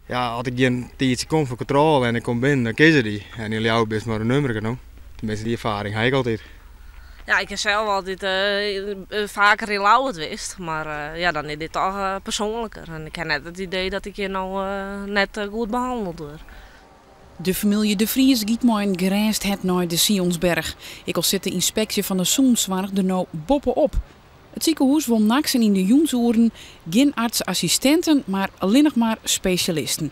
Ja, as ik gjin tiidsje kom foar kontrôle en ik kom binnen, dan kieze dy. En yn Ljouwert bist mar in nûmerke no. Teminsten, dy erfaring ha ik altyd. Ja, ik ha sels altyd faker yn Ljouwert west, mar ja, dan is dit toch persoanliker. En ik ha net it idee dat ik hjir no net goed behannele wurd. De famylje De Vries giet mei in gerêst hert nei de Sionsberg. Ek al sit de ynspeksje fan de sûnenssoarch der no boppe-op. It sikehûs wol nachts en yn de jûnsoeren gjin arts-assistinten, mar allinnich mar spesjalisten.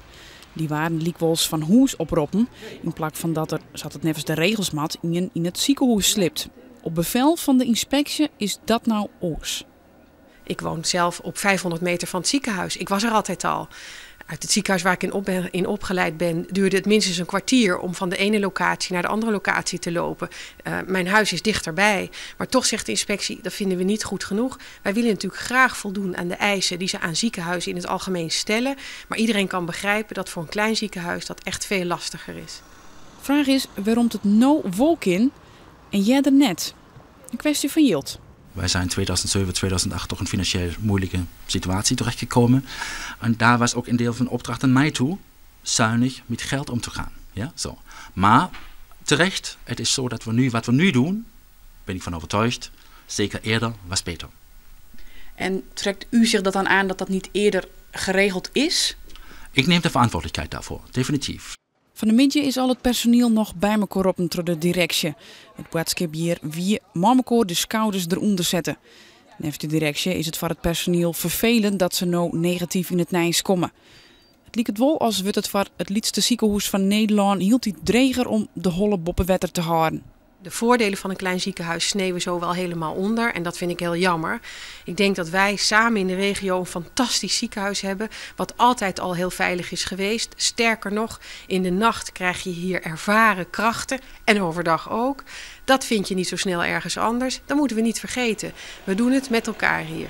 Dy waarden lykwols fan hûs oproppen, yn plak fan dat der, sa't it neffens de regels moat, ien yn it sikehûs sliept. Op befel fan de ynspeksje is dat no oars. Ik woon zelf op 500 meter van het ziekenhuis. Ik was er altijd al. Uit het ziekenhuis waar ik in opgeleid ben, duurde het minstens een kwartier om van de ene locatie naar de andere locatie te lopen. Mijn huis is dichterbij. Maar toch zegt de inspectie, dat vinden we niet goed genoeg. Wij willen natuurlijk graag voldoen aan de eisen die ze aan ziekenhuizen in het algemeen stellen. Maar iedereen kan begrijpen dat voor een klein ziekenhuis dat echt veel lastiger is. Fraach is wêrom't it no wol kin en earder net. In kwestje fan jild. Wij zijn 2007, 2008 toch in financieel moeilijke situatie terechtgekomen. En daar was ook een deel van de opdracht aan mij toe, zuinig met geld om te gaan. Ja, zo. Maar terecht, het is zo dat we nu, wat we nu doen, ben ik van overtuigd, zeker eerder was beter. En trekt u zich dat dan aan dat dat niet eerder geregeld is? Ik neem de verantwoordelijkheid daarvoor, definitief. Fan 'e middei is al it personiel noch by mekoar roppen troch de direksje. It boadskip hjir wie mei mekoar de skouders derûnder sette. Neffens de direksje is it foar it personiel ferfelend dat se no negatyf yn it nijs komme. It liket wol as wurdt it foar it lytste sikehûs fan Nederlân hieltyd dreger om de holle boppe wetter te hâlden. De voordelen van een klein ziekenhuis sneeuwen zo wel helemaal onder en dat vind ik heel jammer. Ik denk dat wij samen in de regio een fantastisch ziekenhuis hebben, wat altijd al heel veilig is geweest. Sterker nog, in de nacht krijg je hier ervaren krachten en overdag ook. Dat vind je niet zo snel ergens anders. Dat moeten we niet vergeten. We doen het met elkaar hier.